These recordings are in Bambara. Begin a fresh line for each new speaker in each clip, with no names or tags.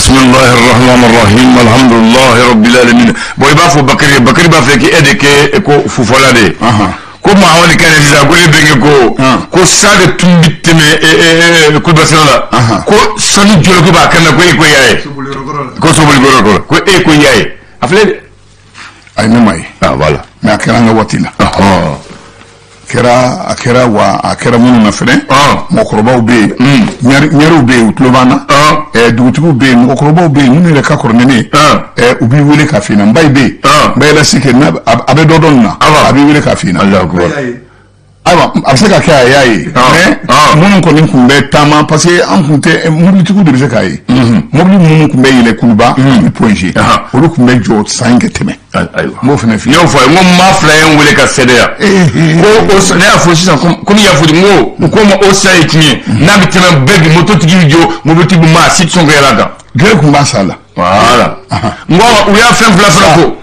Bisimilahi rahman rahim, alhamdulilahi rabbil alamin. Bon, i b'a fɔ Bakari, Bakari b'a fɛ k'e de kɛ ko fufɔla de ye. Ko Mahamadu Kane sisan, ko ne bɛnkɛ ko ko sa de tun bɛ tɛmɛ Kuluba sira la, ko sanu jɔlɔkɔ b'a kan na, ko e ko y'a ye, ko soboli kɔrɔ, ko e ko y'a ye, a filɛ dɛ.
Ayi, ne ma ye.
Ah, voilà.
Mais a kɛra an ka waati la. Kɛra, a kɛra wa, a kɛra minnu na fɛnɛ, mɔgɔkɔrɔbaw bɛ yen, ɲɛriw bɛ yen, u tulo b'an na, dugutigiw bɛ yen, mɔgɔkɔrɔbaw bɛ yen minnu yɛrɛ ka kɔrɔ ni ne ye, u b'i wele k'a f'i ɲɛna. N ba bɛ yen, n ba yɛlɛ kɛ n'a a bɛ dɔ dɔn nin na, a b'i wele k'a f'i ɲɛna. Ayiwa, a bɛ se ka kɛ a y'a ye, mais minnu kɔni tun bɛ taama, parce que an tun tɛ mobilitigiw de bɛ se k'a ye, mobili minnu tun bɛ yɛlɛ Kuluba ni Point G, olu tun bɛ jɔ san kɛ tɛmɛ.
Ayiwa,
n b'o fana f'i
ye. N y'o fɔ a ye, n ko maa fila ye n wele ka seereya ko o ne y'a fɔ sisan, komi i y'a fɔ ten, n ko u ko n ma o sa ye tiɲɛ ye, n'a bɛ tɛmɛ bɛɛ bi mototigi bɛ jɔ, mobilitigi bɛ maa si tɛ sɔn ka yɛlɛ a kan.
Gɛrɛ tun b'a sa la.
Voilà, n ko u y'a fɛn fila fana ko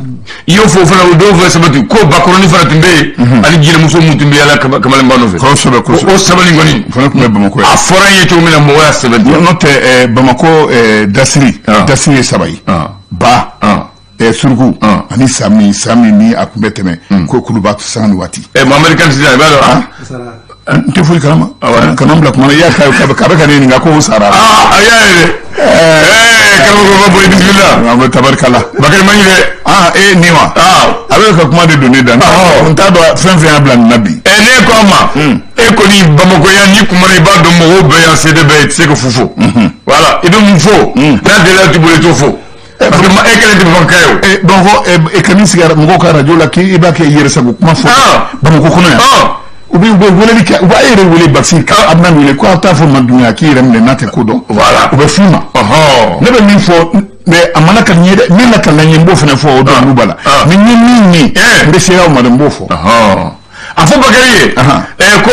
i y'o fɔ fana, o dɔw fana sabati ko bakɔrɔni fana tun bɛ yen, ani jelimuso mun tun bɛ yala kamalenba nɔfɛ.
Kosɛbɛ, kosɛbɛ.
O sɛbɛnni kɔni
o fana tun bɛ Bamakɔ yan.
A fɔra n ye cogo min na, mɔgɔ y'a sɛbɛn ten.
N'o tɛ, Bamakɔ dasiri, dasiri ye saba ye: ba, suruku ani sami. Sami ni a tun bɛ tɛmɛ ko Kuluba san ni waati.
Mamadu Kane sisan, i b'a dɔn.
N tɛ foyi kalama, kana n bila kuma na. I y'a k'a bɛ ka ne ɲininka ko o sara.
Aa, a y'a ye dɛ. Karamɔgɔ ka bɔ, bisimila.
An bɛ tabarikala.
Bakari man ɲi dɛ.
Aa, e nin wa. A bɛ ka kuma de don ne da. N t'a dɔn fɛn fɛn y'a bila nin na bi.
Ne ko a ma, e kɔni Bamakɔ yan, n'i kumana i b'a dɔn mɔgɔw bɛɛ yan, se de bɛɛ i tɛ se ka fu fɔ. Voilà, i bɛ mun fɔ n'a delila t'i bolo, i t'o fɔ. Parce que e kelen tɛ Bamakɔ ye
o. Bamakɔ ka sigi mɔgɔw ka arajo la k'i b'a kɛ i yɛrɛ sago kuma fɔ Bamakɔ kɔnɔ yan. U bɛ weleli kɛ, u b'a yɛrɛ wele Basi ka a bɛna wele ko a t'a fɔ Madunya k'i yɛrɛ minɛ n'a tɛ ko dɔn.
Voilà.
U bɛ f'i ma. Ne bɛ min fɔ, mais a mana ka ɲɛ dɛ, min na ka na ɲɛ, n b'o fana fɔ, o dɔn olu b'a la. Ni n ye min ye, n bɛ se aw ma dɛ, n b'o fɔ.
A fɔ Bakari ye ko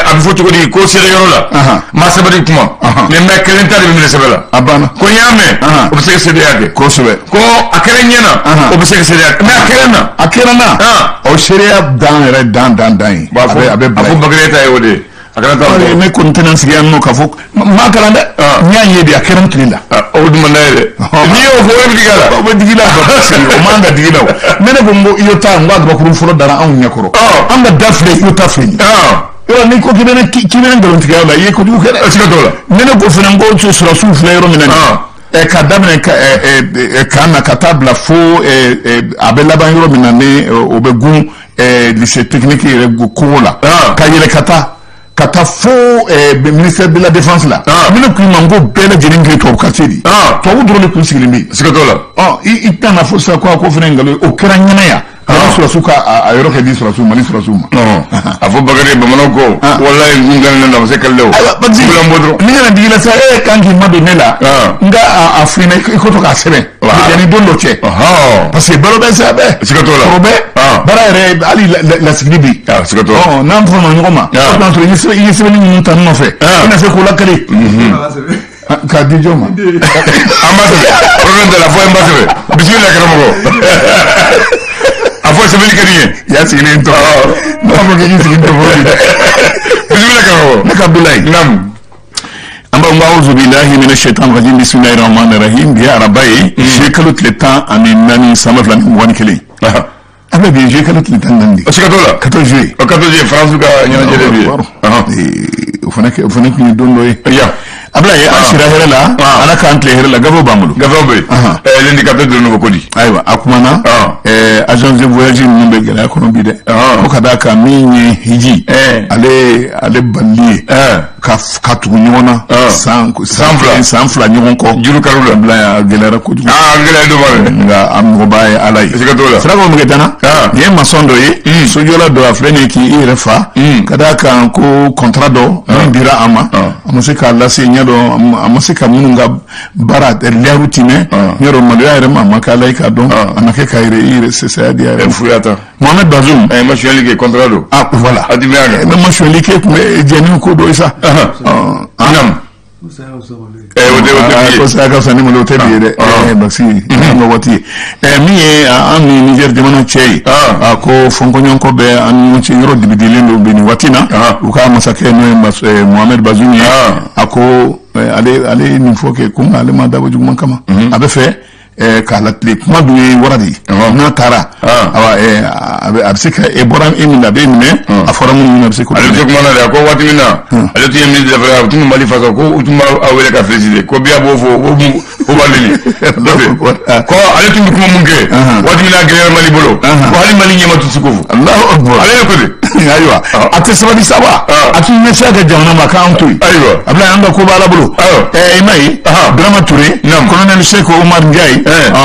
a bɛ fɔ cogo di ko seere yɔrɔ la maa sɛbɛnni kuma, mais mɛ kelen ta de bɛ minɛ sɛbɛn la.
A banna.
Ko n y'a mɛn, o bɛ se ka seereya kɛ.
Kosɛbɛ.
Ko a kɛra n ɲɛna, o bɛ se ka seereya kɛ, mais a kɛra n na.
A kɛra n na. O seereya dan yɛrɛ dan dan dan ye.
A bɛ bila. A fɔ Bakari ta ye o de ye. A kana taa.
Ne kɔni tɛna sigi yan nɔ k'a fɔ n m'a kalan dɛ. N y'a ye de, a kɛra n tile la.
O dun man d'a ye dɛ. N'i y'o fɔ, o de bɛ digi a la.
O bɛ digi la, o man ka digi la o. Ne ne ko n ko IOTA, n ko a gabakurun fɔlɔ dara anw ɲɛkɔrɔ. An ka da filɛ, IOTA filɛ nin ye. Yɔrɔ n'i ko k'i bɛ ne k'i bɛ ne nkalontigiya la, i ye kojugu kɛ dɛ.
Siga t'o la.
Ne ne ko fana n ko sɔrɔdasiw filɛ yɔrɔ min na nin. Ka daminɛ kan na ka taa bila fo a bɛ laban yɔrɔ min na, ni o bɛ gun lycée technique yɛrɛ kogo la. Ka yɛlɛ ka taa fo ministère de la Défense la. Ne ne ko i ma n ko bɛɛ lajɛlen kɛ tubabu quartier de ye. Tubabu dɔrɔn de tun sigilen bɛ yen.
Siga t'o
la. I tɛna na fɔ sisan ko a ko fana ye nkalon ye, o kɛra ɲɛnɛ yan. A sɔrɔdasiw ka a yɔrɔ kɛ di sɔrɔdasiw ma ni sɔrɔdasiw ma.
A fɔ Bakari, bamananw ko walayi n kun gannen don, a ma se kɛlɛ la o.
Ayiwa, Bakari, ni kana digi la sa, e kan k'i madon ne la. N ka a f'i ɲɛna, i ko to k'a sɛbɛn. Yanni don dɔ cɛ. Parce que balo bɛ sira bɛɛ.
Siga t'o la.
Kɔrɔ bɛɛ. Baara yɛrɛ hali lasigili bɛ
yen. Siga t'o la.
N'an fɔra ɲɔgɔn ma. O tuma sɔrɔ i ye sɛbɛnni minnu ta n nɔfɛ. I na se k'o lakali. K'a di jɔn ma.
An b'a sɛbɛn, problème t'a la, fɔ an b'a sɛbɛn. Bisimila karamɔgɔ. A fɔ sɛbɛnni ka di n ye.
I y'a sigilen tɔ. Ne b'a fɔ k'i sigi tɔ fɔlɔ dɛ.
Bisimila karamɔgɔ.
Ne ka Abdoulaye.
Naamu.
An b'a fɔ a'udhu billahi minash shaitanir rajim, bismillahir rahmanir rahim. Bi ye araba ye, juillet kalo tile 14 san 2021. An bɛ bi juillet kalo tile 14
de. Siga t'o la.
14 juillet.
14 juillet, France ka ɲɛnajɛ de bi ye.
O fana tun ye don dɔ ye.
Ya.
Ablaye, an sira hɛrɛ la, Ala k'an tile hɛrɛ la, gafew b'an bolo.
Gafew bɛ yen. L'indicateur de nouveau ko di.
Ayiwa, a kumana. Agence de voyage ninnu bɛ gɛlɛya kɔnɔ bi dɛ. Ko ka d'a kan min ye hiji. Ale balili ye. Ka tugu ɲɔgɔn na. San 2 ɲɔgɔn kɔ.
Juru kariw la.
Ablaye, a gɛlɛyara kojugu.
Aa, gɛlɛya dɔ b'a la.
Nka a mɔgɔba ye Ala ye.
Siga t'o la.
Sirako min kɛ tana. Nin ye maçon dɔ ye. Sojɔla dɔ, a filɛ nin ye k'i yɛrɛ fa. Ka d'a kan ko contrat dɔ min dira a ma. A ma se k'a lase ɲɛ dɔn, a ma se ka minnu ka baara lɛriw timɛ. Ɲɛ dɔn maloya yɛrɛ ma, a ma k'a la i k'a dɔn. A ma kɛ k'a yɛrɛ i yɛrɛ saya di a yɛrɛ.
Fuya ta.
Mohamed Bazoum.
Ma sonyali kɛ, contrat don.
Ah, voilà.
A ti mɛn a kan.
Ma sonyali kɛ tun bɛ jɛni ko dɔ ye sa.
Naamu. O tɛ
Ko saya ka fisa ni malo, o tɛ bi ye dɛ. Basi an ka waati ye min ye an ni Niger jamana cɛ ye, a ko fɔnkɔɲɔgɔnkɔ bɛ an ni ɲɔgɔn cɛ, yɔrɔ dibidilen don bi nin waati na. U ka masakɛ, n'o ye Mohamed Bazoum ye, a ko ale ye nin fɔ kɛ ko nka ale ma dabɔ juguman kama, a bɛ fɛ k'a latile. Kuma dun ye wara de ye, n'a taara, awa, a bɛ se ka e bɔra e min na, a bɛ minɛ, a fɔra minnu ɲɛna, a bɛ se k'o
Ale tɛ kuma na dɛ. A ko waati min na ale tun ye ministre des affaires, a tun bɛ Mali faso, ko u tun b'a wele ka féliciter, ko bi a b'o fɔ, o b'a neni ko ale tun bɛ kuma mun kɛ waati min na a gɛlɛyara Mali bolo, ko hali Mali ɲɛma tɛ se k'o fɔ.
Allahu akbar.
Ale ye ko de.
Ayiwa, a tɛ sabali sa wa, a t'i ɲɛsin a ka jamana ma k'an to yen. Abulayi, an ka ko b'Ala bolo. I m'a ye, Birama Touré, colonel Cheikh Oumar Ndiaye,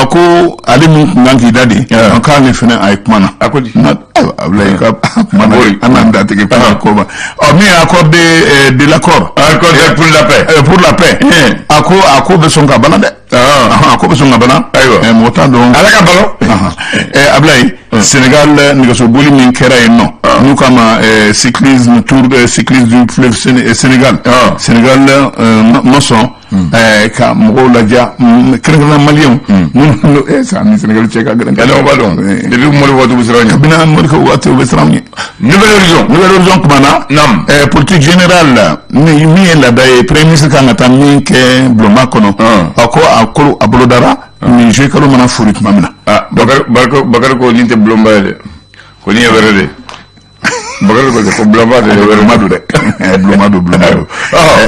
ko ale min tun kan k'i da de, k'ale fana a ye kuma na.
A ko di?
Ayiwa, Abulayi ka kuma na, an n'an datigɛ kuma ko ma. Ɔ, min ye accord de l'accord.
Accord pour la paix.
Pour la paix. A ko bɛ sɔn ka bana dɛ. A ko bɛ sɔn ka bana. Mɔgɔ t'a dɔn.
Ala ka balo.
Abulayi, Sénégal nɛgɛsoboli min kɛra yen nɔ, n'u k'a ma cyclisme, Tour de cyclisme du fleuve Sénégal. Sénégal ma sɔn ka mɔgɔw ladiya, kɛrɛnkɛrɛnnenya maliyɛnw minnu sa ni Sénégal cɛ ka gɛlɛn.
Ɛnɛ, o b'a dɔn depuis Mali waati u bɛ siran ɲɛ.
Kabini Mali ka waati, u bɛ siran ɲɛ.
Nouvel Horizon.
Nouvel Horizon kumana. Politique générale, min ye laada ye, premier ministre kan ka taa min kɛ bulonba kɔnɔ, a ko a ko a bolodara nin juillet kalo mana fori tuma min na.
Ah, Bakari, Bakari ko nin tɛ bulonba ye dɛ, ko nin ye wɛrɛ de. Bakari ko ko bulonba de ye wɛrɛ.
Bulonba don dɛ, bulonba don, bulonba don.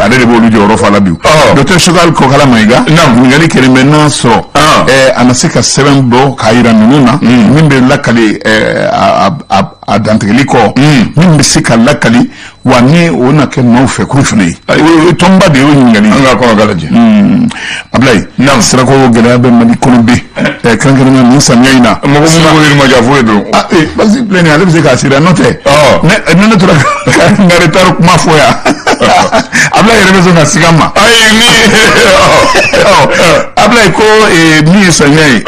Ale de b'olu jɔyɔrɔ fa la bi. Docteur Choguel Kokalla Maïga, ɲininkali kɛlen bɛ n'a sɔrɔ a na se ka sɛbɛn bɔ k'a yira ninnu na, min bɛ lakali a dantigɛli kɔ, min bɛ se ka lakali wa, ni o na kɛ maaw fɛ k'o fana ye. O tɔnba de y'o ɲininkali.
An ka kɔnɔ ka lajɛ.
Abulayi, sirako gɛlɛya bɛ Mali kɔnɔ bi, kɛrɛnkɛrɛnnenya nin samiya in na.
Mɔgɔ minnu ko Yirimajɔ, a f'o ye dɔrɔn.
Ah, basi filɛ nin ye, ale bɛ se k'a siri, n'o tɛ ne tora ka n ka retard kuma fɔ yan, Abulayi yɛrɛ bɛ sɔn ka siga n ma.
Ayi, ni.
Abulayi ko min ye samiya ye,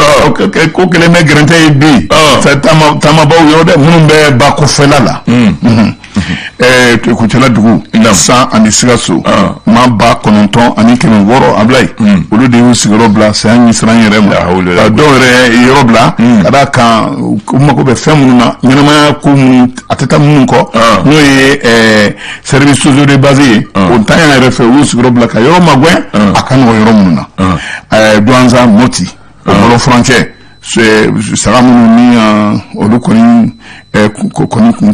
ko kɛlen bɛ gɛrɛntɛ ye bi taamabaw yɔrɔ dɛ, minnu bɛ ba kɔfɛla la. Kucala dugu san ani Sikaso, maa 9600, Abulayi, olu de y'u sigiyɔrɔ bila saya ɲɛ siran yɛrɛ ma. Dɔw yɛrɛ ye yɔrɔ bila ka d'a kan u mako bɛ fɛn minnu na, ɲɛnamaya ko minnu, a tɛ taa minnu kɔ, n'o ye services sociaux de base ye, o ntanya yɛrɛ fɛ, u y'u sigiyɔrɔ bila ka yɔrɔ magɛn a ka nɔgɔn yɔrɔ minnu na. Douentza, Moti, o bɔlɔ furancɛ, saga minnu ni olu kɔni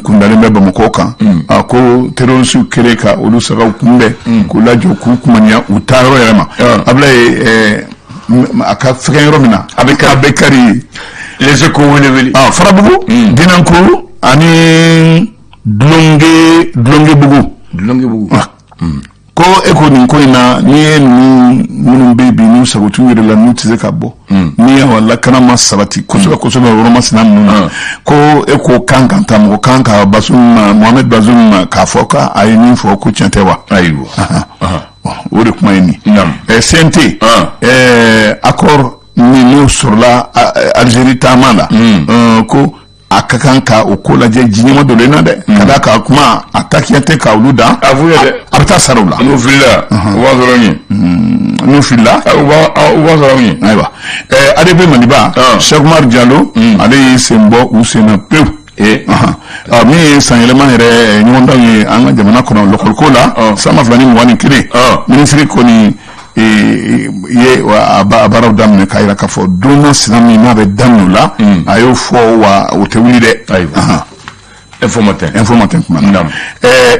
kundalen bɛ Bamakɔ kan, a ko terroriste kɛlen ka olu sagaw kunbɛn k'u lajɔ k'u kumaniya u taa yɔrɔ yɛrɛ ma. Abulayi, a ka fɛgɛn yɔrɔ min na,
a bɛ kari,
a bɛ kari.
Les Échos wele wele.
Farabugu, Dinankuru ani Dulonge, Dulongebugu.
Dulongebugu.
Ko e ko nin ko in na, n'i ye ninnu minnu bɛ bi, n'u sago t'u yɛrɛ la, n'u tɛ se ka bɔ, ni awa lakana ma sabati kosɛbɛ kosɛbɛ o yɔrɔ masina ninnu na, ko e ko kan ka taa mɔgɔ kan ka Bazoum ma, Mohamed Bazoum ma, k'a fɔ k'a ye min fɔ ko tiɲɛ tɛ wa?
Ayiwa.
O de kuma ye nin. CNT accord min n'o sɔrɔla Algérie taama la, ko a ka kan ka o ko lajɛ jiɲɛma dɔ na dɛ, ka d'a kan kuma a takiya tɛ ka olu dan.
A f'u ye dɛ.
A bɛ taa sara u la.
N'u filila, u b'a sɔrɔ n ye.
N'u filila.
U b'a sɔrɔ n ye.
Ayiwa, ADP Maliba, Cheikh Oumar Diallo, ale y'i sen bɔ u sen na pewu. Min ye sanyɛlɛma yɛrɛ ɲɔgɔndanw ye an ka jamana kɔnɔ lɔkɔliko la san 2021, minisiri kɔni ye a baaraw daminɛ k'a jira k'a fɔ don masina min n'a bɛ daminɛ o la, a y'o fɔ wa, o tɛ wuli dɛ.
Ayiwa. Info Matin.
Info Matin kuma na.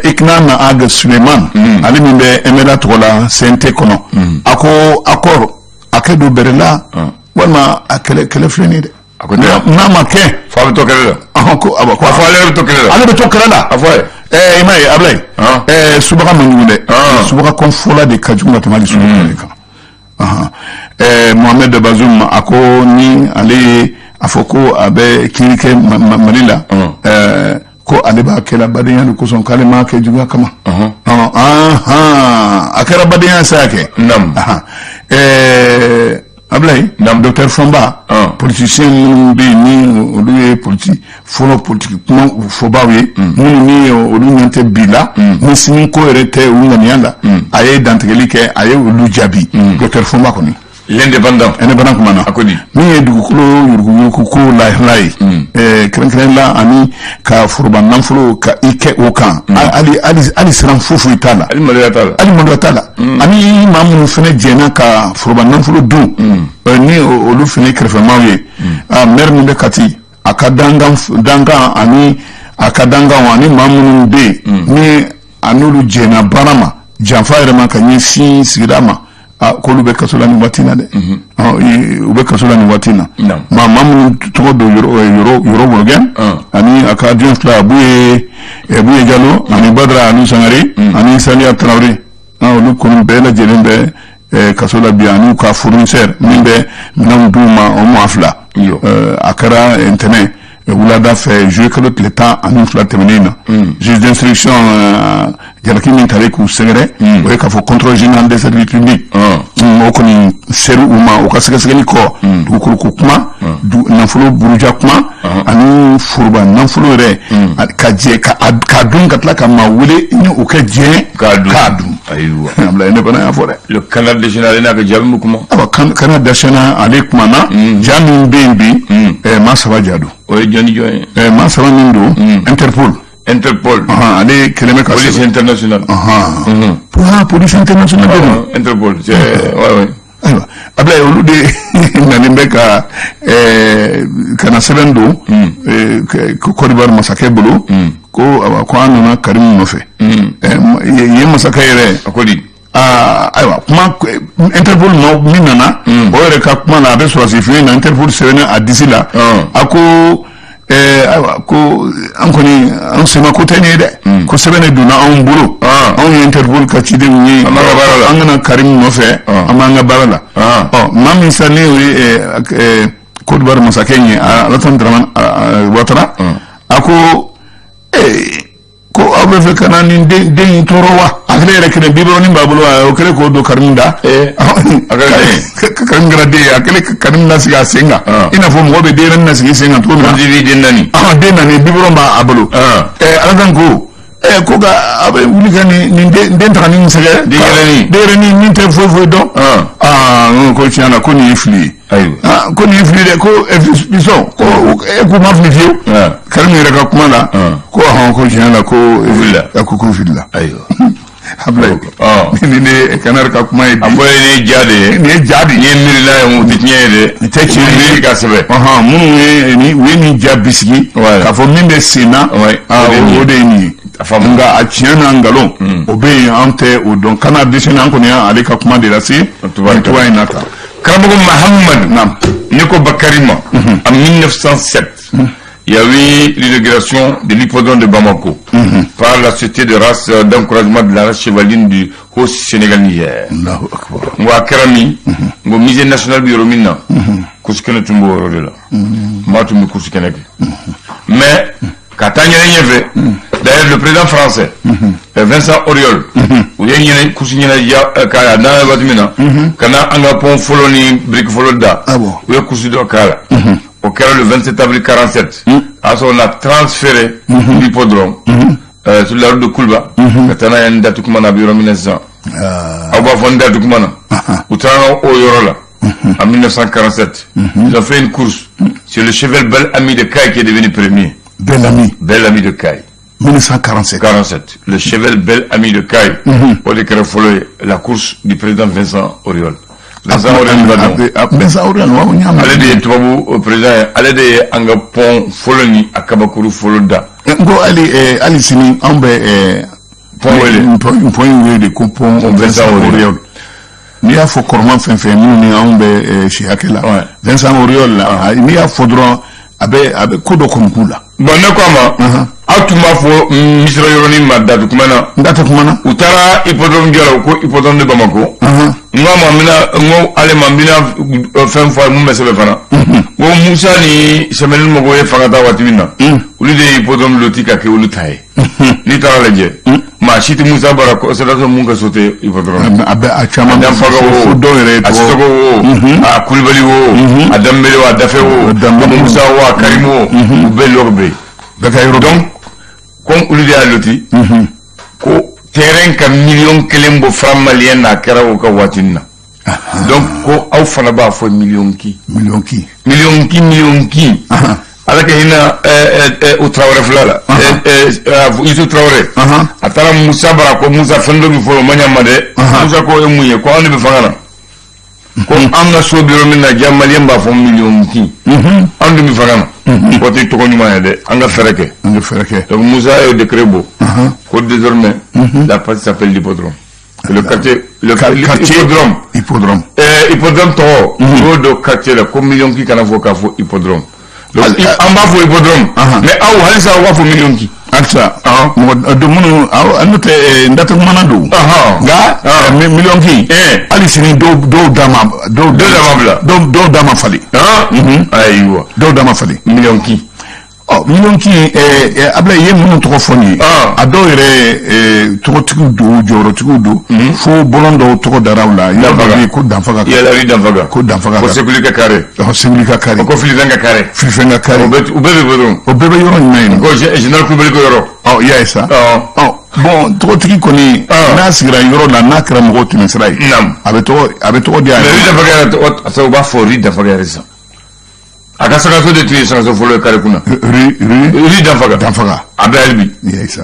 Iknan Ag Suleiman, ale min bɛ MNLA tɔgɔ la CNT kɔnɔ, a ko accord a kɛ don bɛrɛ la walima a kɛlɛ, kɛlɛ filɛ nin ye dɛ.
A ko tɛ.
N'a ma kɛ.
F'a bɛ to kɛlɛ la.
Ko awɔ, ko
A fɔ ale yɛrɛ bɛ to kɛlɛ la.
Ale bɛ to kɛlɛ la.
A fɔ a ye.
I m'a ye, Abulayi, subaga man jugu dɛ, subaga kɔnfɔla de ka jugu ka tɛmɛ hali subaga de kan. Mohamed Bazoum, a ko ni ale ye a fɔ ko a bɛ kiiri kɛ Mali la, ko ale b'a kɛla badenya de kosɔn, k'ale m'a kɛ juguya kama. A kɛra badenya saya kɛ. Abulayi, docteur Fɔnba. Politicien minnu bɛ yen, ni olu ye politique fɔlɔ, politique kuma fɔbaaw ye, minnu ni olu ɲɛ tɛ bi la, ni sini ko yɛrɛ tɛ u ŋaniya la, a ye dantigɛli kɛ, a ye olu jaabi, docteur Fɔnba kɔni.
L'Indépendant.
Indépendant kuma na.
A ko di?
Min ye dugukolo yuruguyurugu ko lahala ye, kɛrɛnkɛrɛn la, ani ka foroba nafolo ka i kɛ o kan, hali siran foyi foyi t'a la.
Hali maloya t'a la.
Hali maloya t'a la. Ani maa minnu fana jɛnna ka foroba nafolo dun, ni olu fana kɛrɛfɛmaaw ye, maire min bɛ Kati, a ka dankan dankan ani a ka dankanw, ani maa minnu bɛ yen ni a n'olu jɛnna baara ma, janfa yɛrɛ ma ka ɲɛsin sigida ma, k'olu bɛ kaso la nin waati in na dɛ. U bɛ kaso la nin waati in na. Maa minnu tɔgɔ don, Yɔrɔ Worogɛn ani a ka adjoint fila, Buye Jalo ani Badara ani Sangare ani Saliya Tarawele, olu kɔni bɛɛ lajɛlen bɛ kaso la bi, ani u ka fournisseur min bɛ minɛnw d'u ma, o maa fila. A kɛra ntɛnɛn wulada fɛ, juillet kalo tile 12 tɛmɛnen na. Juge d'instruction, jalaki min talen k'u sɛgɛrɛ, o ye k'a fɔ Contrôle général des services publics, o kɔni seri u ma u ka sɛgɛsɛgɛli kɔ, dugukolo kuma, nafolo buruja kuma, ani foroba nafolo yɛrɛ ka jɛ ka dun, ka tila ka maa wele ni o kɛ jɛ
k'a dun.
K'a dun.
Ayiwa.
Ablaye, ne fana y'a fɔ dɛ.
Le Canard déchaîné, ale n'a ka jaabi bɛ kuma.
Awa, Canard déchaîné, ale kumana ja min bɛ yen bi, maa saba ja don.
O ye jɔn ni jɔn ye?
Maa saba min don, Interpol.
Interpol.
Ale kɛlen bɛ ka
Police internationale.
Ah, police internationale de don.
Interpol, c'est, ouais.
Ayiwa Ablaye, olu de nalen bɛ ka na sɛbɛn don Côte d'Ivoire masakɛ bolo, ko awa, ko an nana Karim nɔfɛ yen, masakɛ yɛrɛ.
A ko di?
Aa, ayiwa, kuma Interpol nɔ min nana, o yɛrɛ ka kuma la, a bɛ sɔrɔsi fini na, Interpol sɛbɛnnen a disi la. A ko ayiwa, ko an kɔni, an sema ko tɛ nin ye dɛ, ko sɛbɛn de donna anw bolo, anw ye Interpol ka cidenw ye.
An b'an ka baara la.
An kana Karim nɔfɛ, an b'an ka baara la. Ɔ, maa min sa, ne o ye Côte d'Ivoire masakɛ in ye, Alassane Dramane Ouattara, a ko ko aw bɛ fɛ ka na nin den in tɔɔrɔ wa? A kɛlen yɛrɛ kelen biberɔnin b'a bolo, o kɛlen k'o don Karim da.
A kɛra den ye.
Karim kɛra den ye. A kɛlen ka Karim lasigi a sen kan, i n'a fɔ mɔgɔ bɛ denyɛrɛnin lasigi sen kan cogo min na.
Comme den naani.
Den naani, biberon b'a bolo. Alassane ko ko ka aw bɛ wuli ka nin den ta ka nin sɛgɛrɛ.
Denyɛrɛnin.
Denyɛrɛnin min tɛ foyi foyi dɔn. Aa, n ko tiɲɛ na, ko nin ye fili ye.
Ayiwa.
Ko nin ye fili dɛ, ko fisɔn ko e k'u ma fili fiyewu. Karim yɛrɛ ka kuma la, ko hɔn, ko tiɲɛ la, ko
filila.
Ko filila.
Ayiwa.
Ablaye, nin de Canard ka kuma ye bi.
A fɔ ye, nin ye ja de ye.
Nin ye ja de
Nin
ye.
ye miirina ye, o tɛ tiɲɛ ye dɛ.
Nin tɛ tiɲɛ ye.
Miiri ka sɛbɛn.
Minnu ye nin, u ye nin ja bisigi k'a fɔ min bɛ sen na,
O de ye nin ye.
o de ye nin ye.
A faamu.
Nka a tiɲɛ n'a nkalon, o bɛ yen, an tɛ o dɔn. Canard déchaîné, an kɔni y'ale ka kuma de lase
Tubaab.
nin cogoya in na tan.
Karamɔgɔ Mahamadu.
Naam.
Ne ko Bakari ma, en 1907, il y avait l'inauguration de l'hippodrome de Bamako par la société de race d'encouragement de la race chevaline du Haut Sénégal Niger.
Allahu akbar.
N ko a kɛra min? N ko musée national bɛ yɔrɔ min na, course kɛnɛ tun b'o yɔrɔ de la. Maa tun bɛ course kɛnɛ kɛ. Mais ka taa ɲɛnɛ ɲɛfɛ, d'ailleurs le président français Vincent Auriol, u ye ɲɛnɛ course ɲɛnajɛ k'a n'a waati min na, ka na an ka pont fɔlɔ ni brique fɔlɔ da,
Ah bon.
u ye course dɔ k'a la. O kɛra le 27 avril 47. A y'a sɔrɔ on a transféré l'hippodrome sur la route de Koulba, ka taa n'a ye n datukuma na, a bɛ yɔrɔ min na sisan, aw b'a fɔ n datukuma na, u taara o yɔrɔ la. En 1947, ils ont fait une course. C'est le cheval Bel Ami de Caille qui est devenu premier.
Bel Ami.
Bel Ami de Caille.
1947.
47. Le cheval Bel Ami de Caille. O de kɛra fɔlɔ ye, la course du président Vincent Auriol. Vincent Auriol b'a dɔn.
Vincent Auriol, waaw, n y'a mɛn.
Ale de ye tubabu président ye. Ale de ye an ka pont fɔlɔ ni a kabakuru fɔlɔ da.
N ko hali sini anw bɛ
Pont wele.
Pont in wele ko pont
Vincent
Vincent
Auriol.
Auriol. N'i y'a fɔ kɔrɔman fɛn fɛn minnu ni anw bɛ si hakɛ la, Vincent Auriol la, n'i y'a fɔ dɔrɔn, a bɛ ko dɔ kɔni k'u la.
Bon, ne ko a ma, aw tun b'a fɔ Misira yɔrɔnin ma datukuma na.
N da tɛ kuma na.
U taara hippodrome jɔ la, u ko hippodrome de Bamako. N ko a ma, n bɛna, n ko ale ma, n bɛna fɛn fɔ a ye mun bɛ sɛbɛn fana. N ko Musa ni Sɛmɛni mɔgɔw ye fanga ta waati min na, olu de ye hippodrome loti ka kɛ olu ta ye. N'i taara lajɛ, Maa si tɛ Musa bara ko sɔrɔdasi mun ka so tɛ hippodrome.
A bɛ a caman.
Danfaga wo,
fo dɔw yɛrɛ ye
a Sisoko wo, a Kulibali wo, a Danbele wo, a Dafe wo, Musa wo, a Karimu wo, u bɛɛ lɔri bɛ yen.
Bɛɛ ka yɔrɔ.
Donc comme olu de y'a loti ko terrain ka 1 million bɔ franc malien na, a kɛra o ka waati na. Donc ko aw fana b'a fɔ million kin.
Million kin.
Million kin, million kin. Ala ka hinɛ o Tarawele fila la, Yusu Tarawele. A taara Musa bara ko Musa, fɛn dɔ bɛ fɔ o ma ɲa ma dɛ. Musa ko e mun ye? Ko anw de bɛ fanga na, ko an ka so bɛ yɔrɔ min na, ja malien b'a fɔ million kin, anw de bɛ fanga na, ko tɛ tɔgɔ ɲuman ye dɛ, an ka fɛɛrɛ kɛ.
An ka fɛɛrɛ kɛ.
Donc Musa ye décret bɔ ko désormais la place s'appelle l'hippodrome, le quartier, le
quartier
hippodrome.
Hippodrome.
Hippodrome tɔgɔ, u y'o don quartier la ko million kin kana fɔ k'a fɔ hippodrome. Donc an b'a fɔ hippodrome, mais aw halisa aw b'a fɔ million kin.
Halisa mɔgɔ don minnu n'o tɛ n datugumana don, nka million kin hali sini dɔw da ma
dɔw da ma bila.
Dɔw da ma falen.
Ayiwa.
Dɔw da ma falen.
Million kin.
Ɔ, million kin, Ablaye ye minnu tɔgɔ fɔ nin ye, a dɔw yɛrɛ tɔgɔtigiw don, jɔyɔrɔtigiw don, fo bɔlɔn dɔw tɔgɔ dara u la. Yɔrɔ dɔ bɛ yen ko Danfaga.
Yɛlɛri Danfaga.
Ko Danfaga.
Ko Sekuli ka carré.
Ɔ, Sekuli ka carré.
Ko Filifɛn ka carré.
Filifɛn ka carré.
O bɛɛ, u bɛɛ bɛ bɔ.
O bɛɛ bɛ yɔrɔ jumɛn yen?
Ko général Kulubali ko yɔrɔ.
Ɔ, i y'a ye sa. Ɔ bon, tɔgɔtigi kɔni n'a sigira yɔrɔ la, n'a kɛra mɔgɔw tɛmɛsira ye, a bɛ tɔgɔ di a
yɛrɛ. Mais Danfaga yɛrɛ, u b'a fɔ rue Danfaga yɛrɛ sisan. A ka sangaso de tun ye sangaso fɔlɔ ye carré kunna.
Rue
Rue Danfaga.
Danfaga.
A bɛ hali bi.
I y'a ye sa.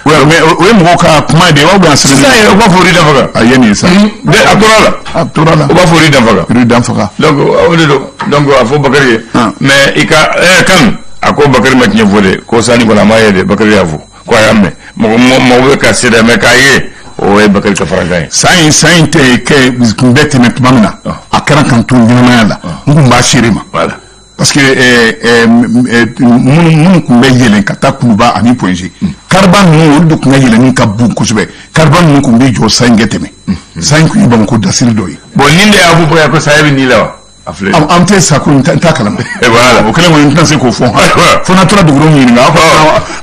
Mais o ye mɔgɔw ka kuma de ye, o b'a sɛbɛn.
Sisan yɛrɛ u b'a fɔ rue Danfaga.
A ye nin ye sa.
A tora la.
A tora la.
U b'a fɔ rue Danfaga.
Rue Danfaga.
Donc o de don. Donc a fɔ Bakari ye. Mais i ka kan a ko Bakari ma tiɲɛ fɔ dɛ, ko sani kɔni a ma ye dɛ. Bakari y'a fɔ ko a y'a mɛn, mɔgɔ mɔgɔ bɛ ka se dɛ, mais k'a ye, o ye Bakari ka farankan ye.
San in tɛ kɛ kun bɛ tɛmɛ tuma min na, a kɛra kan to ɲɛnamaya la, n kun b'a seere ma.
Voilà.
Parce que minnu tun bɛ yɛlɛn ka taa Kuluba ani Point G, kariba ninnu, olu de tun ka yɛlɛnni ka bon kosɛbɛ. Kariba ninnu tun bɛ jɔ san in kɛ tɛmɛ. San in tun ye Bamakɔ dasiri dɔ ye.
Bon, nin de y'a fɔ ko saya bɛ nin la wa? A filɛ.
An tɛ sa ko n t'a kalama.
Voilà.
O kɛlen kɔni, n tɛna se k'o fɔ fo n'a tora dugudenw ɲininka.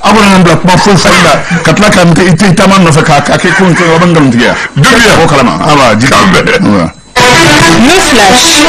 Aw kɔni bila kuma foyi fɔli la ka tila ka i tɛ taama nɔfɛ k'a kɛ ko aw bɛ nkalon tigɛ yan.
Dugu
o kalama, awa ji.
K'an bɛn.
Le flash.